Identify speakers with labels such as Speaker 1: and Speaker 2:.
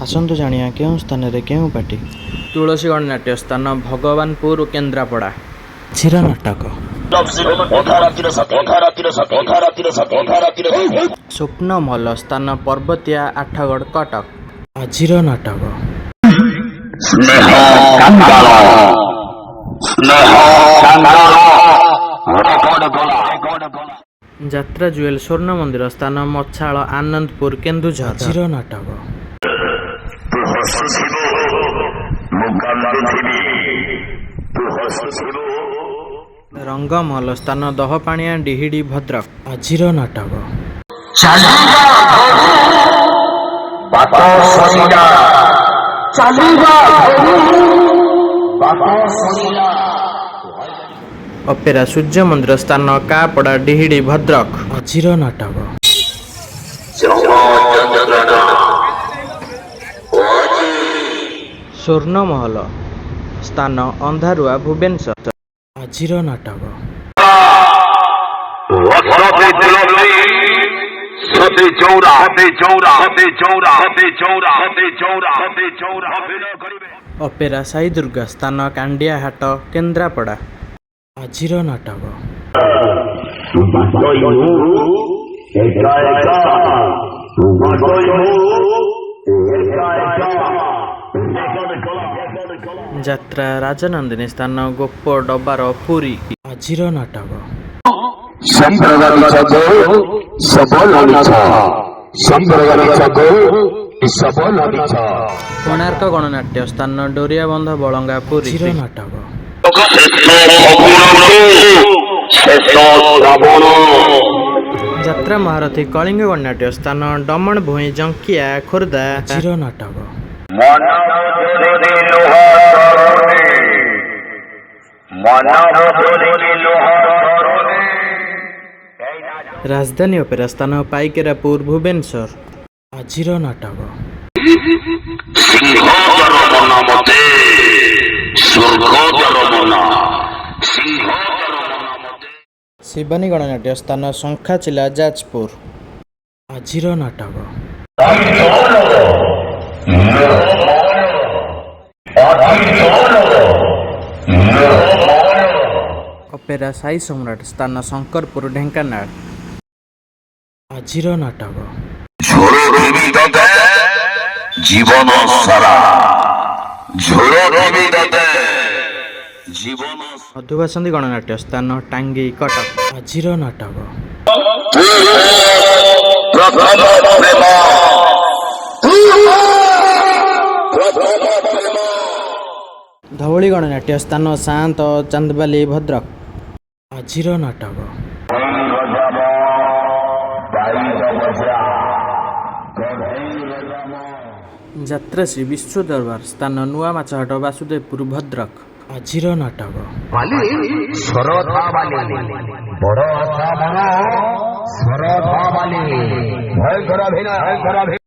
Speaker 1: ଆସନ୍ତୁ ଜାଣିବା କେଉଁ ସ୍ଥାନରେ କେଉଁ ପାର୍ଟି। ତୁଳସୀ ଗଣନାଟ୍ୟ, ସ୍ଥାନ ଭଗବାନପୁର, କେନ୍ଦ୍ରାପଡ଼ା। ଆଜିର ନାଟକ।
Speaker 2: ଅଧା ରାତିର ସାଥୀ, ଅଧା ରାତିର ସାଥୀ, ଅଧା ରାତିର ସାଥୀ, ଅଧା ରାତିର ସାଥୀ।
Speaker 1: ସ୍ୱପ୍ନ ମହଲ, ସ୍ଥାନ ପର୍ବତିଆ, ଆଠଗଡ଼, କଟକ। ଆଜିର ନାଟକ।
Speaker 2: ସ୍ନେହ କାଙ୍ଗାଳ, ସ୍ନେହ କାଙ୍ଗାଳ, ରେକର୍ଡ ଗଲା।
Speaker 1: ଯାତ୍ରା ଜୁଏଲ ସ୍ୱର୍ଣ୍ଣ ମନ୍ଦିର, ସ୍ଥାନ ମଛାଳ, ଆନନ୍ଦପୁର, କେନ୍ଦୁଝର। ଆଜିର ନାଟକ।
Speaker 2: ତୁ ହସୁଥିବୁ, ମୁଁ କାନ୍ଦୁଥିବି। ତୁ ହସୁଥିବୁ।
Speaker 1: ରଙ୍ଗମହଲ, ସ୍ଥାନ ଦହପାଣିଆ, ଡିହିଡି, ଭଦ୍ରକ। ଆଜିର ନାଟକ।
Speaker 2: ଚାଲିବା ଘରୁ ବାଟ ସରିଲା, ଚାଲିବା ଘରୁ ବାଟ ସରିଲା।
Speaker 1: ଅପେରା ସୂର୍ଯ୍ୟ ମନ୍ଦିର, ସ୍ଥାନ କାପଡ଼ା, ଡିହିଡି, ଭଦ୍ରକ। ଆଜିର ନାଟକ।
Speaker 2: ଯମ ଯନ୍ତ୍ରଣା।
Speaker 1: ସ୍ୱର୍ଣ୍ଣମହଲ, ସ୍ଥାନ ଅନ୍ଧାରୁଆ, ଭୁବନେଶ୍ୱର। ଆଜିର ନାଟକ।
Speaker 2: ସତୀ ତୁଳସୀ, ସତୀ ଚଉରା, ସତୀ ଚଉରା, ସତୀ ଚଉରା, ସତୀ ଚଉରା, ସତୀ ଚଉରା, ସତୀ ଚଉରା। ଅଭିନୟ କରିବେ।
Speaker 1: ଅପେରା ସାଇ ଦୁର୍ଗା, ସ୍ଥାନ କାଣ୍ଡିଆହାଟ, କେନ୍ଦ୍ରାପଡ଼ା। ଆଜିର ନାଟକ।
Speaker 2: ବାଟୋଇ ମୁଁ ଏକା ଏକା, ବାଟୋଇ ମୁଁ ଏକା ଏକା।
Speaker 1: ଯାତ୍ରା ରାଜନନ୍ଦିନୀ, ସ୍ଥାନ ଗୋପ ଡବାର, ପୁରୀ। ଆଜିର ନାଟକ।
Speaker 2: ସବଳ ମିଛ, ସବଳ ସବଳ ମିଛ।
Speaker 1: କୋଣାର୍କ ଗଣନାଟ୍ୟ, ସ୍ଥାନ ଡୋରିଆବନ୍ଧ, ବଳଙ୍ଗା, ପୁରୀ। ଆଜିର ନାଟକ।
Speaker 2: ଶେଷ ଫଗୁଣକୁ ଶେଷ ଶ୍ରାବଣ।
Speaker 1: ଯାତ୍ରା ମହାରଥୀ କଳିଙ୍ଗ ଗଣନାଟ୍ୟ, ସ୍ଥାନ ଡମଣ ଭୂଇଁ, ଜଙ୍କିଆ, ଖୋର୍ଦ୍ଧା। ଆଜିର ନାଟକ।
Speaker 2: ମନ ବୁଝୁନି ଲୁହ ଝରୁନି, ମନ ବୁଝୁନି ଲୁହ ଝରୁନି।
Speaker 1: ରାଜଧାନୀ ଅପେରା, ସ୍ଥାନ ପାଇକେରାପୁର, ଭୁବନେଶ୍ୱର। ଆଜିର ନାଟକ।
Speaker 2: ସିଂହଦ୍ୱାର ମନା ମତେ, ସ୍ୱର୍ଗଦ୍ୱାର ମନା, ସିଂହଦ୍ୱାର ମନା ମତେ।
Speaker 1: ଶିବାନୀ ଗଣନାଟ୍ୟ, ସ୍ଥାନ ଶଙ୍ଖାଚିଲା, ଯାଜପୁର। ଆଜିର ନାଟକ।
Speaker 2: ତୋର ମୋହ ମୋର, ଅତି ତୋର ମୋହ ମୋର।
Speaker 1: ଅପେରା ସାଇ ସମ୍ରାଟ, ସ୍ଥାନ ଶଙ୍କରପୁର, ଢେଙ୍କାନାଳ। ଆଜିର ନାଟକ।
Speaker 2: ଝୋର ଦେବି ତତେ ଜୀବନ ସାରା, ଝୋର ଦେବି ତତେ ଜୀବନ।
Speaker 1: ମଧୁବାସନ୍ତୀ ଗଣନାଟ୍ୟ, ସ୍ଥାନ ଟାଙ୍ଗୀ, କଟକ। ଆଜିର ନାଟକ।
Speaker 2: ତୁ ପ୍ରଥମ ପ୍ରେମ, ତୁ ପ୍ରଥମ ପ୍ରେମ।
Speaker 1: ଧଉଳି ଗଣନାଟ୍ୟ, ସ୍ଥାନ ସାଆନ୍ତ, ଚାନ୍ଦବାଲି, ଭଦ୍ରକ। ଆଜିର ନାଟକ।
Speaker 2: ଗଜାମ ବାଇଦ ବଜା କଢେଇ ଗଜାମ।
Speaker 1: ଯାତ୍ରାଶ୍ରୀ ବିଶ୍ୱ ଦରବାର, ସ୍ଥାନ ନୂଆ ମାଛହାଟ, ବାସୁଦେବପୁର, ଭଦ୍ରକ। ଆଜିର ନାଟକ।
Speaker 2: ବାଲି ଶରଧା ବାଲି, ବଡ ଆଶା ମନ ଶରଧା ବାଲି। ଭୟଙ୍କର ଅଭିନୟ, ଭୟଙ୍କର ଅଭିନୟ।